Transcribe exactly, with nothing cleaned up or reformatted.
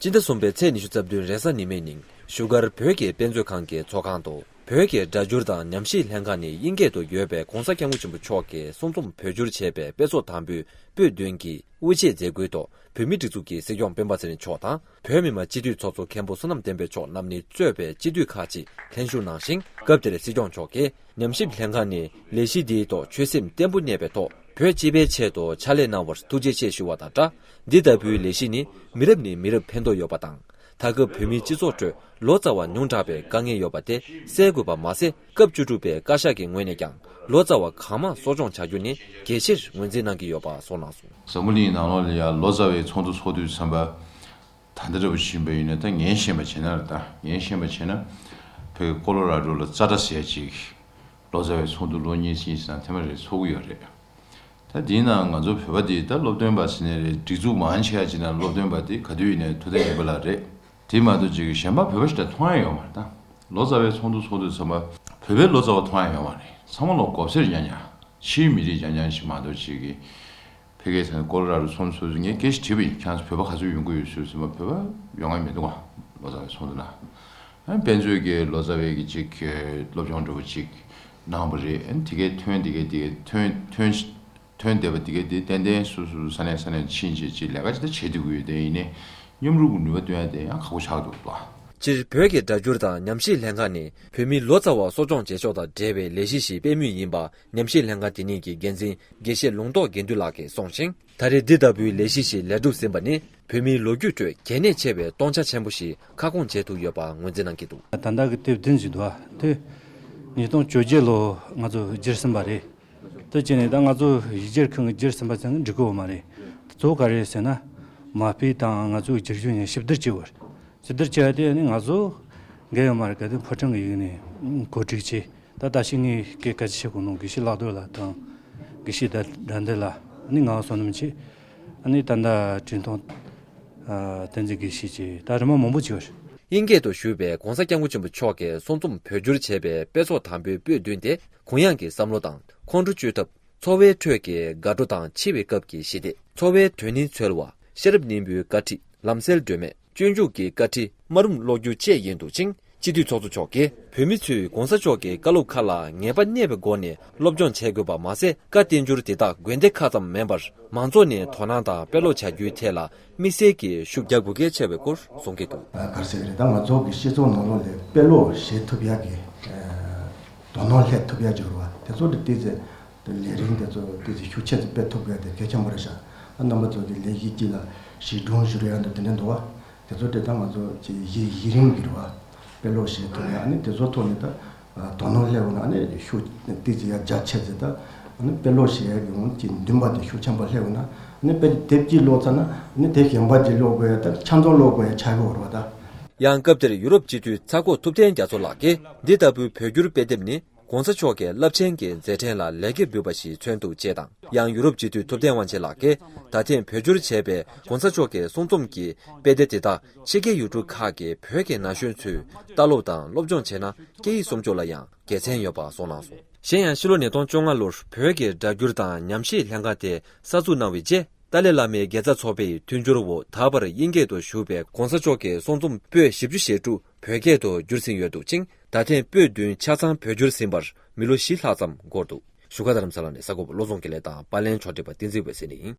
སྤྱི་ཟླ་གསུམ་པའི་ཚེས་ཉི་ཤུ་རྩ་བདུན་རེས་གཟའ་ཉི་མའི་ཉིན་བཞུགས་སྒར་བོད་ཀྱི་དཔེ་མཛོད་ཁང་གི་ཚོགས་ཁང་དུ་བོད་ཀྱི་སྒྲ་སྒྱུར་དང་ཉམས་ཞིབ་ལྷན་ཁང་ནས་དབྱིན་སྐད་དུ་ཡོད་པའི་༧གོང་ས་༧སྐྱབས་མགོན་ཆེན་པོ་མཆོག་གི་གསུང་རྩོམ་བོད་བསྒྱུར་བྱས་པའི་དཔེ་ཚོགས་དང་པོའི་པོད་བདུན་གྱི་དབུ་འབྱེད་མཛད་སྒོའི་ཐོག་བོད་མིའི་སྒྲིག་འཛུགས་ཀྱི་སྲིད་སྐྱོང་སྤེན་པ་ཚེ་རིང་མཆོག་དང་བོད་མི་མང་སྤྱི་འཐུས་ཚོགས་གཙོ་མཁན་པོ་བསོད་ནམས་བསྟན་འཕེལ་མཆོག་རྣམ་གཉིས་གཙོས་པའི་སྤྱི་འཐུས་ཁག་ཅིག་ལྷན་ཞུགས་གནང་ཞིང་། སྐབས་དེར་སྲིད་སྐྱོང་མཆོག་གིས་ཉམས་ཞིབ་ལྷན་ཁང་ནས་ལས་གཞི་འདིའི་ཐོག་ཆོད་སེམས་བརྟན་པོ་གནས་པའི་ཐོག་བོད་སྤྱི་པའི་ཆེད་དུ་ཕྱག་ལས་གནང་བར་ཐུགས་རྗེ་ཆེ་ཞུ་བ་དང་སྦྲགས། འདི་ལྟ་བུའི་ལས་གཞི་ནི་མི་རབས་ནས་མི་རབས་ཕན་ཐོགས་ཡོད་པ་དང་། ད་སྐབས་བོད་མིའི་སྤྱི་ཚོགས་ཁྲོད་ལོ་ཙཱ་བ་ཉུང་དྲགས་པའི་དཀའ་ངལ་ཡོད་པ་དེ་སེལ་དགོས་པ་མ་ཟད། སྐབས་བཅུ་དྲུག་པའི་བཀའ་ཤག་གི་ངོས་ནས་ཀྱང་ལོ་ཙཱ་བ་གང་མང་གསོ་སྐྱོང་བྱ་རྒྱུ་ནི་གལ་ཆེར་ངོས་འཛིན་གནང་གི་ཡོད་པ་གསུངས་གནང་སོང་། འཛམ་བུ་གླིང་ནང་ལོགས་ལ་ཡང་ལོ་ཙཱ་བའི་ཚོགས་འདུ་ཚོགས་དུས་ཙམ་པ། ད་ལྟ་འདྲ་པོ་ཞིག་ཡིན་པ་ཡིན་ན། ད་ངས་ཤེས་པ་བྱས་ན་རེད། ད་ངས་ཤེས་པ་བྱས་ན་བོད་ཀྱི་ཀོ་ལོ་ར་ཌོ་ལ་ཙཱ་ཊ་ཟེར་ཅིག་ལོ་ཙཱ་བའི་ཚོགས་འདུ་ལོ་གཉིས་གཉིས་ཙམ་ཐེངས་མ་རེ་ཚོགས་ཀྱི་ཡོད་རེད། ད་དེའི་ནང་ང་ཚོ་བོད་པ་དེ་ད་སློབ་སྟོན་པ་ཟེར་ནའི་རེད། སྒྲིག་འཛུགས་མང་ཆེ་བ་ཅིག་ནང་སློབ་སྟོན་པ་དེ་ག་དུས་ཡིན་ནའི་ཐུབ་བསྟན་ཡིན་པ་ལ་རེད། དེ་མ་གཏོགས་ཅིག་གཞན་པ་བོད་པ་ཞིག་ད་མཐོང་ཡ་ཡོད་མ་རེད། ད་ལོ་ཙཱ་བའི་ཚོགས་འདུ་ཚོགས་དུས་ཙམ་པ་བོད་པའི་ལོ་ཙཱ་བ་མཐོང་ཡ་ཡོད་མ་རེད། ཚང་མ་ལོ་མགོ་སེར་རྐྱང་རྐྱང་། ཕྱིའི་མི་རིགས་རྐྱང་རྐྱང་ཞིག་མ་གཏོགས་ཅིག་གི་ཕ་གིའི་ས་ནས་ཀོ་ལོ་ར་ཌོ་ཚོགས་འདུ་ཚོགས་དུས་ངས་སྐད་ཆ་དྲིས་པ་ཡིན། ཁྱེད་ཚོ་བོད་པ་ག་ཚོད་ཡོང་གི་ཡོད་ཟེར་ཙམ་པ། བོད་པ་ཡོང་ཡ་མི་འདུག་ག་ལོ་ཙཱ་བའི་ཚོགས་འདུ་ནང་། ཨ་དཔེ་མཛོད་ཀྱི་ལོ་ཙཱ་བའི་གི་ཅིག་སློབ་སྦྱོང་འདྲ་པོ་ཅིག་གནང་བ་རེད། ཨ་དེ་གའི་ཐོན་དེ་གའི་དེ་གའི་ཐོན་ཐོན་ཐོན་བསྡད་པ་དེ་གའི་དེ་ཏན་ཏན་སོ་སོ་ས་གནས་ས་གནས་ཕྱིན་བྱས་ཅིག་ལས་ཀ་ཅིག་ད་བྱེད་སྡོད་ཀྱི་ཡོད། དེ་ཡིན་ནའི་མཉམ་རུབ་ཀྱི་ནུས་པ་བཏོན་ཡ་དེ་ཡང་ཁག་པོ་ཆགས་འདུག་ལ། སྤྱིར་བོད་ཀྱི་སྒྲ་སྒྱུར་དང་ཉམས་ཞིབ་ལྷན་ཁང་ནས་བོད་མིའི་ལོ་ཙཱ་བ་གསོ་སྐྱོང་བྱེད་ཕྱོགས་དང་འབྲེལ་བའི་ལས་གཞི་ཞིག་སྤེལ་མུས་ཡིན་པ་ཉམས་ཞིབ་ལྷན་ཁང་དེ་ཉིད་ཀྱི་འགན་འཛིན་དགེ་བཤེས་ལུང་རྟོགས་དགེ་འདུན་ལགས་ཀྱིས་གསུངས་ཤིང་། ད་རེས་འདི་ལྟ་བུའི་ལས་གཞི་ཞིག་ལས་གྲུབ་ཟིན་པ་ནི་བོད་མིའི་ལོ་རྒྱུས་ཁྲོད་གལ་གནད་ཆེ་བའི་སྟོང་ཆ་ཆེན་པོ་ཞིག་ཁ་སྐོང་བྱེད་ཐུབ་ཡོད་པ་ངོས་འཛིན་གནང་གི་འདུག་ད་ལྟ་གི་དེབ་བདུན་ཞིག་འདུག་ཨ། དེ་ཉིས་སྟོང་བཅོ་བརྒྱད་ལོ་ང་ཚོ་བསྒྱུར་ཟིན་པ་རེད། དེ་བྱས་ནས་ད་ང་ཚོ་ཡིག་སྒྱུར་ཁང་གིས་བསྒྱུར་ཟིན་པ་ཚོ་ནི་འགྲིག་གི་ཡོད་མ་རེད། གཙོ་བོ་ག་རེ་རེད་ཟེར་ན། མ་དཔེ་དང་ང་ཚོའི་བསྒྱུར་བཅོས་ནས་ཞིབ་བསྡུར་བྱེད་དགོས་རེད། ཞིབ་བསྡུར་བྱས་ཏེ་ནི་ང་ཚོ་འགན་ཡོད་མ་རེད། གལ་ཏེ་ཕོ་བྲང་གི་ཡིག་ནས་གོ་སྒྲིག་བྱས། ད་ད་ཕྱི་ངའི་སྐད་བཀའ་ཆེ་གོ་ནོ་དགེ་བཤེས་ལག་རྡོར་ལགས་དང་། དགེ་བཤེས་ད་དགྲ་འདུལ་ལགས། ནི་ང་བསོད་ནམས་ཆེ། ནི་ད་ད་དྲིན་ཐོང་། བསྟན་འཛིན་དགེ་བཤེས་བཅས་ད་རི་མོ་མང་པོ་བྱས་པ་རེད། དབྱིན་སྐད་དུ་ཞུས་པའི་༧གོང་ས་༧སྐྱབས་མགོན་ཆེན་པོ་མཆོག་གི་གསུང་རྩོམ་བོད་བསྒྱུར་བྱས་པའི་དཔེ་ཚོགས་དང་པོའི་པོད་བདུན་དེ་གུ་ཡངས་ཀྱི་བསམ་བློ་དང་ཁོང་ཁྲོ་བཅོས་ཐབས། འཚོ་བའི་ཁྲོད་ཀྱི་དགའ་སྤྲོ་དང་འཆི་བའི་སྐབས་ཀྱི་ཞི་བདེ། འཚོ་བའི་དོན་སྙིང་འཚོལ་བ། ཤེས་རབ་སྙིང་པོའི་བཀའ་ཁྲིད། ལམ་སེལ་སྒྲོན་མེ། སྤྱོད་འཇུག་གི་བཀའ་ཁྲིད། སྨྲ་རུམ་ཀློག་རྒྱུ་བཅས་ཡིན་འདུག་ཅིང་། སྤྱི་འཐུས་ཚོགས་གཙོ་མཆོག་གིས་བོད་མི་ཚོས་༧གོང་ས་མཆོག་གི་བཀའ་སློབ་ཁག་ལ་ངེས་པ་གནས་པའི་སྒོ་ནས་སློབ་སྦྱོང་བྱེད་དགོས་པ་མ་ཟད། བཀའ་བསྟན་འགྱུར་དེ་དག་དགོན་སྡེ་ཁག་ཙམ་མིན་པར་མང་ཚོགས་ནས་དོ་སྣང་དང་དཔེ་ཀློག་བྱ་རྒྱུའི་ཐད་ལ་དམིགས་བསལ་གྱི་ཤུགས་རྒྱག་དགོས་གལ་ཆེ་བའི་སྐོར་གསུང་གི་འདུག་ག་རེ་ཟེར་གི་རེད། ད་ང་ཚོ་གི་སྤྱི་ཚོགས་ནང་ལོགས་ལ་དཔེ་ཀློག་བྱེད་ཐུབ་ཡག་གི་དོ་སྣང་སླེབས་ཐུབ་ཡག་ཅིག་རེད་བ། དེ་ཚོ་དེ་ཏོག་ཙམ། དེ་ལས་རིམ་དེ་ཚོ་ཏོག་ཙམ་ཤུགས་ཆེ་ཙམ་སྤེལ་ཐུབ་དགོས་དེ་གལ་ཆེན་པོ་རེད་ཤག་ཨ་རྣམ་པ་ཚོ་གི་ལས་གཞི་གཅིག་ལ་གཞི་སྒྲུང་བཞུགས་ཡག་འདྲ་དེ་འདྲ་འདུག་བ། དེ་ཚོ་དེ་ད་ང་ཚོ་གི་གཞི་གཞི་རིམ་གྱི་རེད་བ། དཔེ་ཀློག་བྱེད་ཐུབ་ཡག་ཨ་ནི་དེ་ཚོ་ཐོག་ནས་ད་དོ་སྣང་སླེབས་ན་ཨ་ནི་ཤུགས་ཏོག་ཙམ་ཡར་རྒྱ་ཆེ་ཙམ། ད་ཨ་ནི་དཔེ་ཀློག་བྱེད་ཡག་གི་འོང་གི་འདུན་པ་དེ་ཤུགས་ཆེན་པོ་སླེབས་ན་ཨ་ནི་དཔེ་དེབ་གཅིག་ཀློག་ཚར་ན་ཨ་ནི་དེབ་གཞན་པ་ཅིག་ཀློག་དགོས་ཡག་ད་ཆ་ཚང་ཀློག་དགོས་ཡག་ཆགས་ཀྱི་ཡོད་རེད་བ་ད། ཡང་སྐབས་དེར་ཡུ་རོབ་སྤྱི་འཐུས་ཚ་ཁོག་ཐུབ་བསྟན་རྒྱ་མཚོ་ལགས་ཀྱིས་འདི་ལྟ་བུའི་བོད་བསྒྱུར་དཔེ་དེབ་ནི། ༧གོང་ས་མཆོག་གི་རླབས་ཆེན་གྱི་མཛད་འཕྲིན་ལ་ལེགས་སྐྱེས་འབུལ་བ་ཞིག་མཚོན་འདུག་ཅེས་དང་། ཡང་ཡུ་རོབ་སྤྱི་འཐུས་ཐུབ་བསྟན་དབང་ཆེན་ལགས་ཀྱིས་ད་ཐེངས་བོད་བསྒྱུར་བྱས་པའི་༧གོང་ས་མཆོག་གི་གསུང་རྩོམ་གྱི་དཔེ་དེབ་དེ་དག་ཕྱི་རྒྱལ་ཡུལ་གྲུ་ཁག་གི་བོད་ཀྱི་ན་གཞོན་ཚོས་ལྟ་ཀློག་དང་སློབ་སྦྱོང་བྱས་ན་སྐད་ཡིག་སྲུང་སྐྱོབ་ལ་ཡང་དགེ་མཚན་ཡོད་པ་གསུངས་གནང་སོང་། གཞན་ཡང་ཕྱི་ལོ་ཉིས་སྟོང་བཅོ་ལྔ་ལོར་བོད་ཀྱི་སྒྲ་སྒྱུར་དང་ཉམས་ཞིབ་ལྷན་ཁང་དེ་གསར་འཛུགས་གནང་བའི་རྗེས། ཏཱ་ལའི་བླ་མའི་དགེ་རྩ་ཚོགས་པའི་མཐུན་འགྱུར་འོག་ད་བར་དབྱིན་སྐད་དུ་ཞུགས་པའི་༧གོང་ས་མཆོག་གི་གསུང་རྩོམ་པོད་བཞི་བཅུ་ཞེ་དྲུག་བོད་སྐད་དུ་བསྒྱུར་ཟིན་ཡོད་འདུག་ཅིང་། ད་ཐེངས་པོད་བདུན་ཆ་ཚང་བོད་བསྒྱུར་ཟིན་པར་མི་ལོ་བཞི་ལྷག་ཙམ་འགོར་འདུག་བཞུགས་སྒར་རྡ་རམ་ས་ལ་ནས་གསར་འགོད་པ་བློ་བཟང་དགེ་ལེགས་དང་པར་ལེན་ཕྱོགས་སྒྲིག་པ་བསྟན་འཛིན་འོད་ཟེར་ནས་ཡིན།